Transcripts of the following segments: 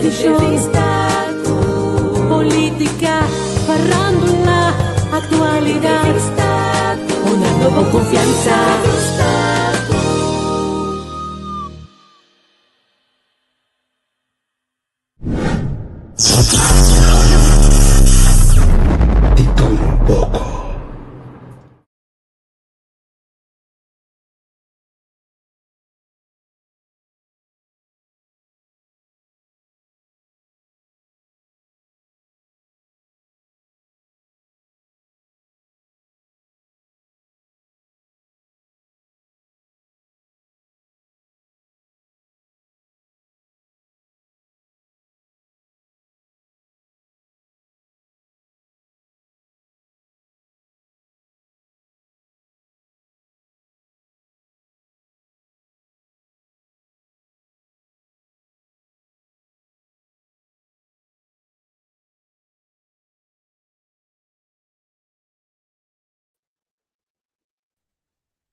Dibertishon, politica, farandula, actualidad. Una bo confianza. Di tur un poko.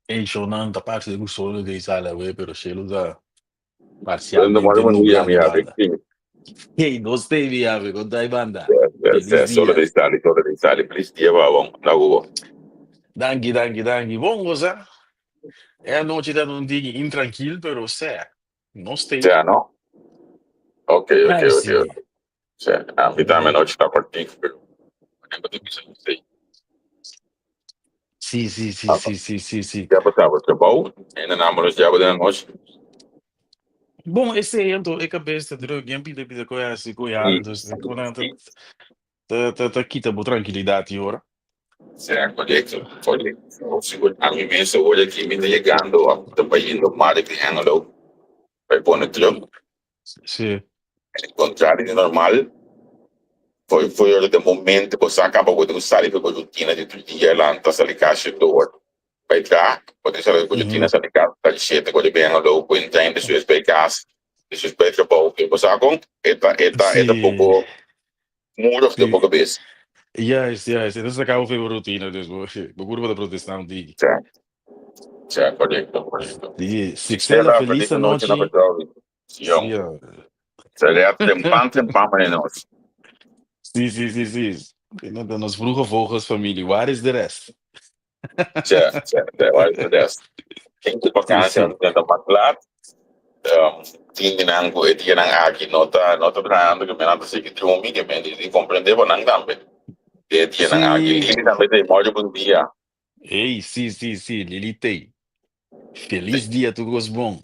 E shownan ta parse ku solo dei sali awe, pero shelu ta Brenda, parsialmente buen día, nublá mi di ave. banda. Sí, Hey, nos te mi ave, con tai banda. yes, Feliz yes, solo dia. de sali, solo de sali. Feliz dia, babón. La hubo. Danki, danki, danki. Bon, goza. E anochi ta un día intranquil, pero sea, nos te. Ya, ¿no? Ok, ok, Ay, ok, sí. ok. Sí, a mí también noche está cortico, pero... Sí. Sí, sí, sí, Ah, sí, sí, sí, sí. Ya pasaba trabajo, en el ya de la noche. Bon, ese anto e cabeza ta druk, yan pida pida koe hasi koe Sí, hala, dus kona ta sí. ta ta ta kita bo tranquilidad y ora. Sí, correcto, correcto. Sigur, a mi mes ahora aquí me está llegando a está yendo más de Hengelo, para poner truck. Sí. En contrario de normal, foi foi de momento que você acaba com sali com rutina de outro dia lá, tá sali caixa door. Vai tra, pode salir com rutina sali caixa, tá sete com de bem Hengelo, com trein depois bij casa, depois bij trabalho, que você com eta eta eta pouco muro de pouco cabeça. Juist, juist. En dat is acaba voor routine, dus bo bo curva de protestar un tiki. Sí, sí, correcto, correcto. Sí, Sixela, Sixela, feliz feliz noche na anochi. petróleo. Sí, Sion. ja. Sería tempan, tempan para noche. Sí, sí, sí, sí. En dan ons vroege vogels familie. Waar is de rest? Sí, sí, sí, waar is de rest? Tin ku Sí, vakantie, sí. nan ta mas laat. Tin di nan ku e dianan aki no ta no ta trahando ke men nan ta sigui drumi ke men di komprende bo nan tambe. E dianan aki Lili tambe ta morgen bon dia. Ey, sí, sí, sí, Lili tey. Feliz dia tur kos bon.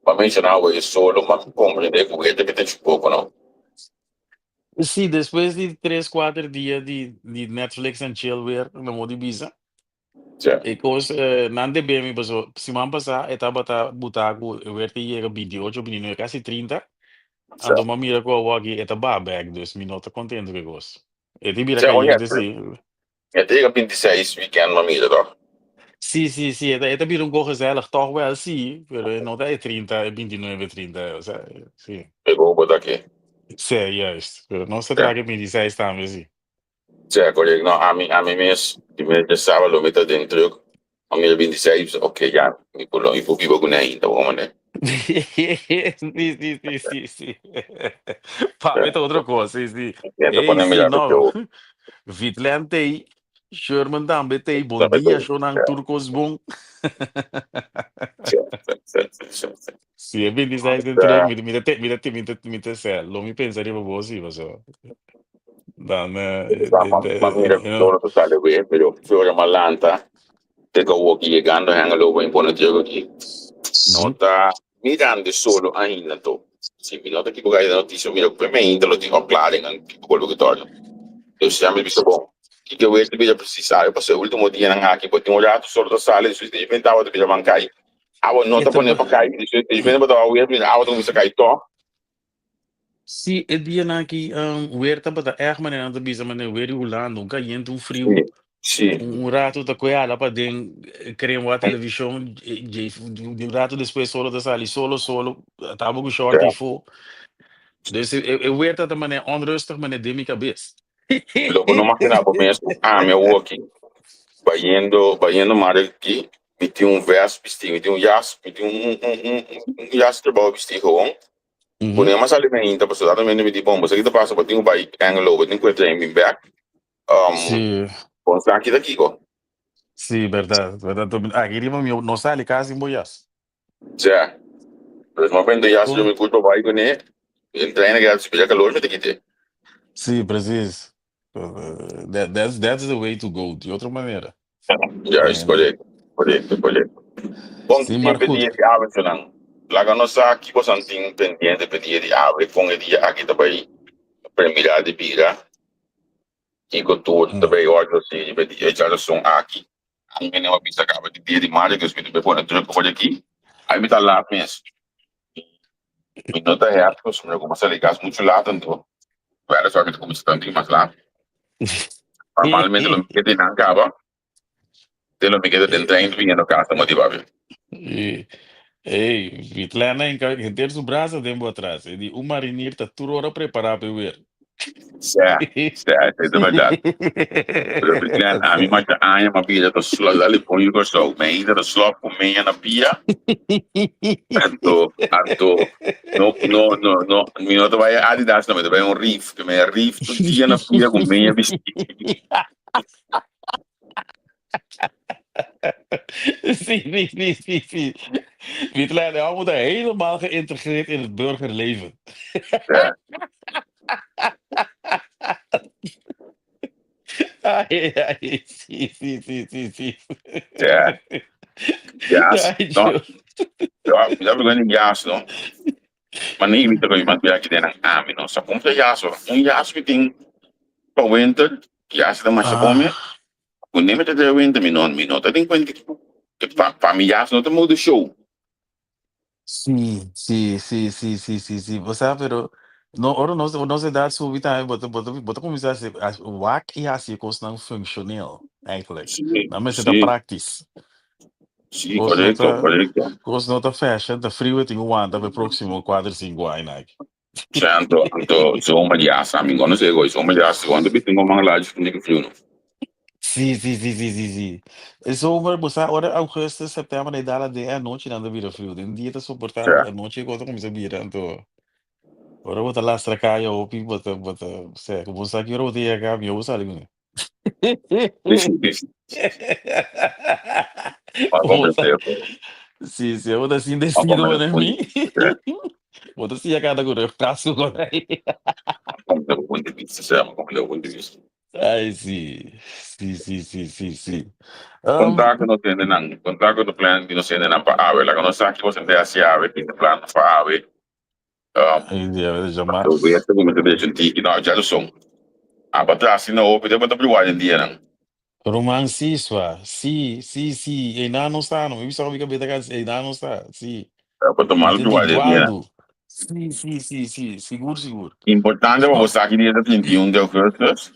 Pa menshoná bo e solo ma komprende ku e ta bita poko no. Sí, despues di tres kuater dia di di Netflix and chill weer na modo di bisa. E kos nan debe mi paso siman pasá e tabata buta ku e weer ta yega 28, 29 kasi 30. Anto mi a mira ku awoki e ta baha bek dus mi no ta kontento ku e kos. E tin bira kayente si. E ta yega 26 weekend mi a mira toch? Si si si e ta e ta bira un ko gezellig toch wel si pero e no ta e 30 e 29 30 osea si. E ku bo ta aki. Si juist pero nos ta traha e 26 tambe si. Sí, correcto. No, ami, ami mes, primer dje sábado mi ta den truck, a mira 26, bisa, ok, ya, mi por, mi por biba kuné ainda, bo manera. Sí, sí, sí, sí, sí. Pa mi ta otro kos, sí, sí. Mi ta Ey, pone sí, mirar no. show. Vitland tei, Sherman tambe tei, bon Tambe dia, tei. shownan, tur kos bon. Sí, sí, sí, sí, sí. Si e 26 den truck, mi ta, mi ta, mi ta, mi ta, mi ta, mi ta, lo mi pensa riba bo, sí, paso. Dan Ma mira, solo ta sali weer, pero flora malanta, te ka woki llegando Hengelo bo impone truck aki. No ta mirando solo ainda to. Si mi no ta equivoca e noticia mira cu prome ainda lo tin opklaring an kico lo ke torna. Dus ya mi bisa bon, kiko weer ta bira precisado pasobra e ultimo dianan aki bo tin un rato solo ta sali despues di repente awa ta bira ban cay. Awa no ta pone pa cay despues di repente bo ta weer mira awa ta cuminsa cay to. Sí, e dianan aki weer tabata ègt manera nan ta bisa manera weer di Hulanda, un kayente, un friu, Sí, sí. un rato ta koe ala paden krem wak televishon, dje di un rato despues solo ta sali solo solo, taba ku short ifo. Dus e weer tabata manera onrustig manera den mi kabes. Lo bo no magina bo mes ku ami awoki bayendo bayendo mar aki. Mi tin un vest bisti, mi tin un jas, mi tin un, un, un, un jas trabou bisti gewoon. Pone mas sali mainta, pasobra dado momento mi di, bon, bo sa ki ta pasa, bo tin ku bai Hengelo, bo tin ku e trein bin bek. Um, Sí, bon sa ki ta kiko. sí, berdad, berdad. Aki riba mi no sali kasi sin bo jas. Ja. Pero si mi prende jas, yo Kon? mi kurpa bai kuné, e trein a keda spera kalor mi ta kite. Sí, precies. That's the way to go. Di otro manera. Juist, correcto, correcto, correcto. Bon, Sí, tin maar pe goed. dia di awe nan. Laga nos sa kiko san tin pendiente pe dia di awe, kon e dia aki ta bai premira di bira, kiko tur ta bai ordo si pe dia djarason aki. Ami mene a bisa kaba di dia di mayo, dus mi ta bai pone druk for di aki. Ai mi ta laat mes. Mi no ta happy pasobra mi a kuminsá sali kas muchu laat anto wèleswar mi ta kuminsá tantu mas laat. Normalmente lo mi keda nan kaba, te lo mi keda den trein biniendo kas ta motivá mi. Ey, Vitlana henter su brasa den bo atras. E di un marinir ta tur ora prepará pa e wer. Sè, sè, esei ta bèrdat. Pero Vitlana, ami masha aña m'a bira ta slòp, dale pon yu Kòrsou, mi ainda ta slòp ku meña na pia. Anto, anto, no, no, no, no, mi no ta bai Adidas, no, mi ta bai un Reef, ke mi Reef tur dia na pia ku meña bistí. Sí, sí, sí, sí, sí. Vitlana, e hòmber ta helemaal geïntegreerd in het burgerleven. Ja. Ai, ai, sí, sí, sí, sí, sí. Ja. Jas, Ai, no. Dios. Ja, mi ta pregunta di jas, no. Ma ni mi ta koe mas bia ki den nan ami, no. Sa kumpra jas, ora. Un jas mi tin pa winter, jas ta masha bon mi. Ah. Ku ne mi ta trae winter, mi no, mi no ta den kuenta ki pa, pa mi jas no ta move the show. Sí, sí, sí, sí, sí, sí, sí. Bo sa, pero no, ora nos, nos edad subi tambe, bo ta, bo ta, bo ta kuminsá hasi, hasi wak i hasi e kosnan funshoneel, eigenlijk. Sí, Nan mester ta sí, praktisch. sí, Kos no korekto, ta, korekto. kos no ta fashion, ta friu e tin ku wanta pa e próksimo kuater, sinku aña aki. Sea, anto, anto zomer jas, ami no konosé goy, zomer jas, wanta bisti un man largu ku niku friu no. Sí, sí, sí, sí, sí, sí. E zomer, bo sa, ora augustus, september, e dala den e anochinan ta bira friu. Den dia ta soportabel, Sea. anochi e kos ta kuminsá bira, anto ora bo ta lastra kaya hopi, bo ta, bo ta, sea, ku bo sa ki ora bo ta yega, mihó bo sali kuné. Pa Bo ta, comprender, bro. sí, sí, bo ta sin Pa destino comprender manera punto mi. di vista. Bo ta siña kada ku refrasco con ahí. Pa comprender punto di vista, sea, pa comprender punto di vista. Ay, sí. Sí, sí, sí, sí, sí. Um, Konta ku nos hendenan, konta ku no plan di nos hendenan pa awe. Laga nos sa ki bo sente hasi awe, tin plan pa awe. Um, ay, dia, a llamar. lo voy a hacer un de tiki, no, ya lo son. Ah, pa atrás, no, hopi, te pa privar den dia nan. Roman sí, swa. Sí, sí, sí. Einan no sta, no. Mi bisa mi kabeta ka, einan no sta. Sí. Pa Mi tomar ta di privar den dia nan. dwaldu. Sí, sí, sí, sí. Sigur, sigur. Importante pa No. bo sa ki dia ta 31 de augustus,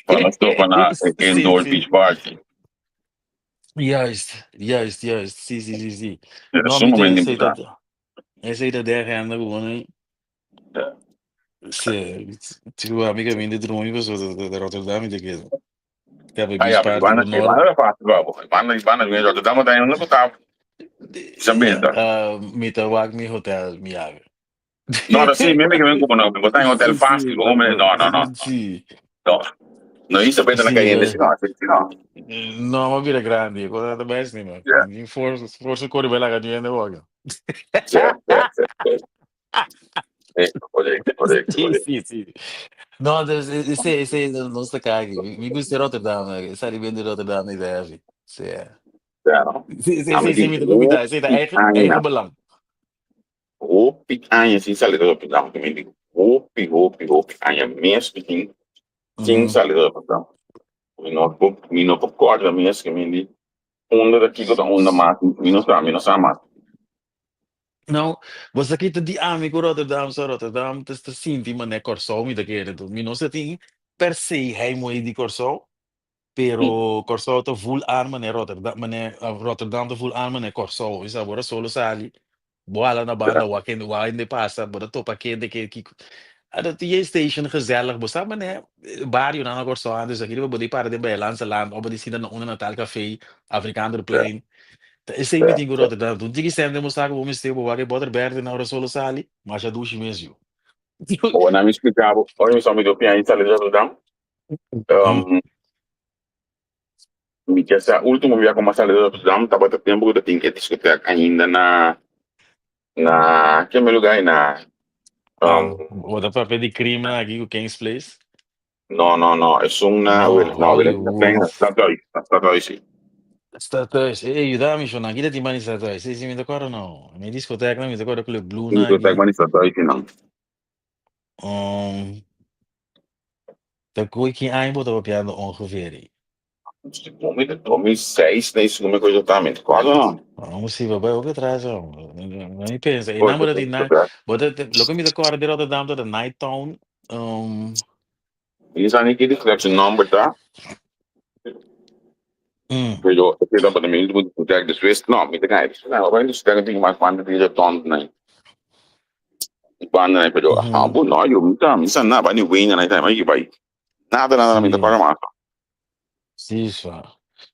pa nos topa na e Sí, indoor sí. beach party. Juist, juist, juist. Sí, sí, sí, sí. Ta No, mi ta sumamente esei ta, importante. esei ta de agenda gewoon. eh. Sí, tipo, a mi que vin de drumi, pues, de Rotterdam y te quedo. Te Ah, beach ya, pero party banda, ku e Nor. banda ta fácil pa bo. E banda, e banda, mi Rotterdam ta unda ku ta sa benta. Ah, mi ta wak mi hotel, mi yaga. No, no, sí, mi me que como no, bo ta en hotel Sí, fácil, sí, hombre, no, no, no, sí. no. No hizo benta na Sí, caliente, sí, no, sí, no. no, ma bira grandi, cosa ta best ni man. Ja, Ni força, força corre bela ga ni boga. ja, ja, ja. Correcto, correcto, Sí, correcto. sí, sí. No, dus ese, ese no está cagui. Mi gusta Rotterdam, eh. Sali ben di Rotterdam ni heavy. Sí. Ja, no. Sí, sí, Ami sí, sí, tin mi ta comita, ese ta hopi eigen, aña, eigen belang. hopi aña sin sali di Rotterdam. Mi di hopi, hopi, hopi aña mes mi tin sin sali di Rotterdam. Mi no por, mi no por corda mes que mi di unda ta kiko ta unda mas, mi no sa, mi no sa mas. Nou, bo sa ki ta di ami ku Rotterdam sa Rotterdam ta ta sinti manera Kòrsou mi ta kere tu. Mi no sa tin per se heimwee di Kòrsou, pero Kòrsou ta voel aan manera Rotterdam, manera Rotterdam ta voel aan manera Kòrsou. Bo sa bo ora solo sali, bo hala na banda wak hende wak hende pasa, bo ta topa kende ke kiko. Anto tin e station gezellig, bo sa manera barionan na Kòrsou antes aki riba bo di para den Behelandse Land òf bo di sinta na Una Natal Café, Afrikaanderplein. Ta esei mi tin ku Rotterdam. Un tiki sèn den bo sako bo mester bo wak e bòter bèrdè na ora solo sali, masha dushi mes yu. Ora nan mi splika bo, ora mi sa mi do piaña sali Rotterdam, mi ke sa ultimo bia ku mi a sali Rotterdam tabata tempu ku ta tin e diskotek ainda na na keme luga ei na Bo ta papia di crimen aki ku Kings Place? No no no esun na No, no Hollywood. Stadhuis, Stadhuis si. Stadhuis, ey yuda mi shon, aki ta tin bani Stadhuis, ey si mi ta kòrda no, mi diskotek nan mi ta kòrda Club Blue nan Diskotek aki. bani Stadhuis si nan. Ta koe ki aña bo ta papiando ongeveer ei? Mi ta 2006 na esun mi koe ta mi ta kòrda no. Vamos si bo bai hopi atras ho. No mi pensa e nan bo ta tin nan bo ta loke mi ta kòrda di Rotterdam ta Night Town. Mi sa ni ki diskotek su nòmber ta. Pero e tabata mi ultimo diskotek despues no mi ta gana no bai diskotek tin mas banda di Rotterdam nan. Banda nan pero bo no yo mi ta mi sa na bai ni wena nan ta bai bai. Nada nada mi ta paga mas. Sí, zwa.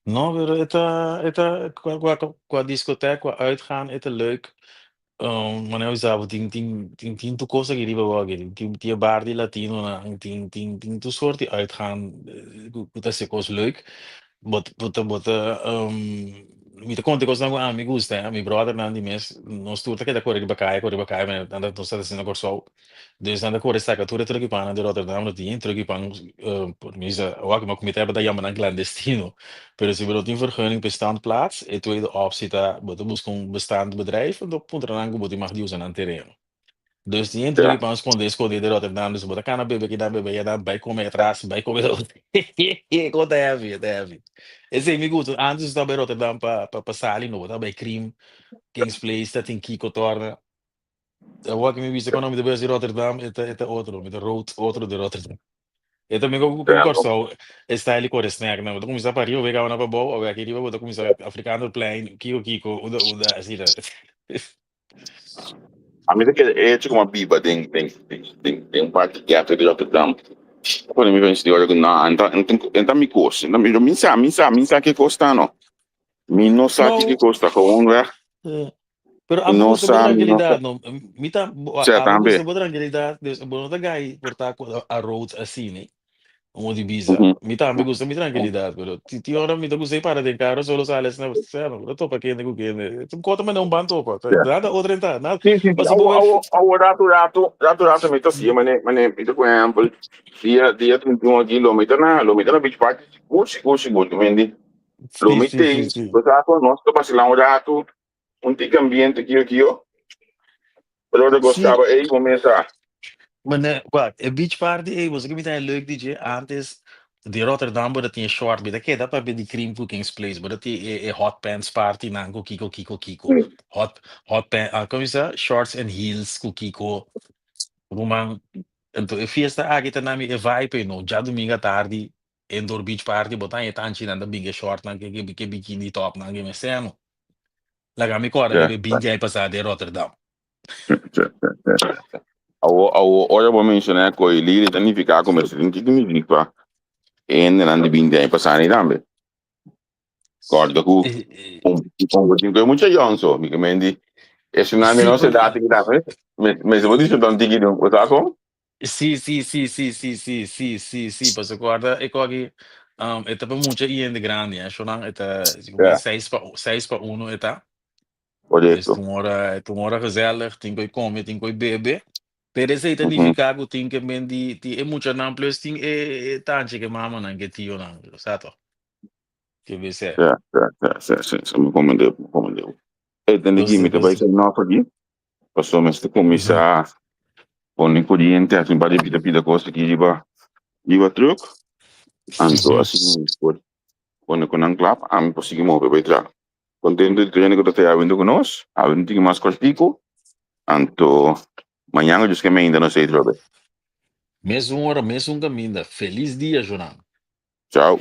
No, pero e ta, e ta, qua, qua, qua discotheek, qua uitgaan, e ta leuk. Manera mi sa bo tin, tin, tin, tin tur kos aki riba bo aki. Tin, tin e bar di latinonan, tin, tin, tin tur soort di uitgaan ku, ku ta hasi kos leuk. Bo, bo ta, bo ta, mi ta konta e kosnan ku ami gusta, eh. Mi bròdernan di mes, nos tur ta keda kore riba kaya, kore riba kaya, manera nan ta, nos ta hasi na Kòrsou. Dus nan ta kore saka tur e trukipannan di Rotterdam, no tin trukipan, mi bisa, wak, ma ku mi tabata yama nan klandestino. Pero si bo no tin vergunning pa e standplaats, e tweede optie ta bo ta buska un bestaand bedrijf en ta puntra nan ku bo tin mag di usa nan tereno. Dus tin e trukipan skonde skonde di Rotterdam, dus bo ta kana bebe kinan bebe ayanan, bai kome atras, bai kome Kon ta heavy, e ta heavy. Esei mi gusta, antes nos ta bai Rotterdam pa pa sali, no bo ta bai Cream, Kings Place, ta tin Kiko Torna. Awor ku mi bisa kono mi ta bes di Rotterdam, e ta e ta otro, mi ta road otro di Rotterdam. E ta mihó ku Kòrsou e style di kore snack nan. Bo ta kuminsá pa riba bo kaba na pa bou, awor aki riba bo ta kuminsá Afrikaanderplein, kiko kiko, unda unda, asina. A mi ta kere e hecho ku mi a biba den den den den un parti ghetto di Rotterdam ta pone mi pensa di ora ku nan ta e ta mi kos, mi sa mi sa mi sa ke kos ta no, mi no sa ke kos ta, gewoon weg. Pero Mi abo no gusta bo sa, mi no sa. tranquilidad, no? Mi ta, bo, Sea abo tambe. gusta bo tranquilidad, dus bo no ta gai por ta cu a road asina, como di bisa. Mi tambe gusta mi tranquilidad, pero ti, ti ora mi ta gusta i para den carro solo sali asina, sea, no, no topa kende cu kende. Un kota manda un ban topa, Sea. nada otro en ta, nada. Sí, sí, sí. Paso bo Awo, bai, awo, awo ratu, ratu, ratu, ratu mi ta sigue, mane, mane, mi ta por ejemplo, dia, dia 31 aki, lo mi ta na, lo mi ta na beach party, sigur, sigur, sigur, mi di, Lo sí, mi sí, tei, sí, sí. bo sa con nos ta vacila un rato, un tiki ambiente kio kio, pero ora Sí, gostaba ei bo mesa. Mane, wak, e beach party ei, boso ke mi ta leuk di dje, antes di Rotterdam bo ta tin e short, mi ta keda papia di Cream Cooking's Place, bo ta tin e, e hot pants party nan ku kiko kiko kiko. Hot, hot pants, ah, komo bisa? Shorts and heels ku kiko. Ruman, anto e fiesta aki ta na mi e vibe ei no, djadumingu atardi, Indoor beach party bo ta haña e tanchinan ta bin ke shortnan ke ke bikini topnan ke mester no. Laga mi kòrda riba e binti aña pasá den Rotterdam. Awo awo ora bo menshoná koi lili ta nifiká ku mester tin tiki muzik pa e hendenan di binti aña pasá ni tambe. Kòrda ku un un tin ku mucha yòn so mi ke men di esunnan di nos edat aki tambe mester bo disfrutá un tiki di un bo sa kon? Sí, sí, sí, sí, sí, sí, sí, sí, sí, pasobra ku ora e koki um, e ta pa mucha i hende grandi, eh. Shonan e ta Ja, seis pa seis pa uno e ta. Dus korekto. tin ora, tin ora gezellig, tin koi kome, tin koi bebe. Pero esei ta Ujú. nifiká ku tin ke men di tin e muchanan plus tin e e tanchi ke mamanan ke tionan, sa toch? Ke bisé. Ja, ja, ja, sí, sí, sí, mi komprendé, mi komprendé. Ey, tende Dus ki mi ta bai dus sa nòf aki. Pasobra mester kuminsá pone koriente hasi un par di pida pida kos aki riba riba trùk. Anto asina mi por pone ku nan kla pa ami por sigui move bai tra. Kontento di tur hende ku ta traha awinda ku nos. Awe no tin mas kòrtiku. Anto mañan ku Dios ke meinta nos ei trobe. Mesun ora, mesun kaminda. Felis dia, Jonan. Chao.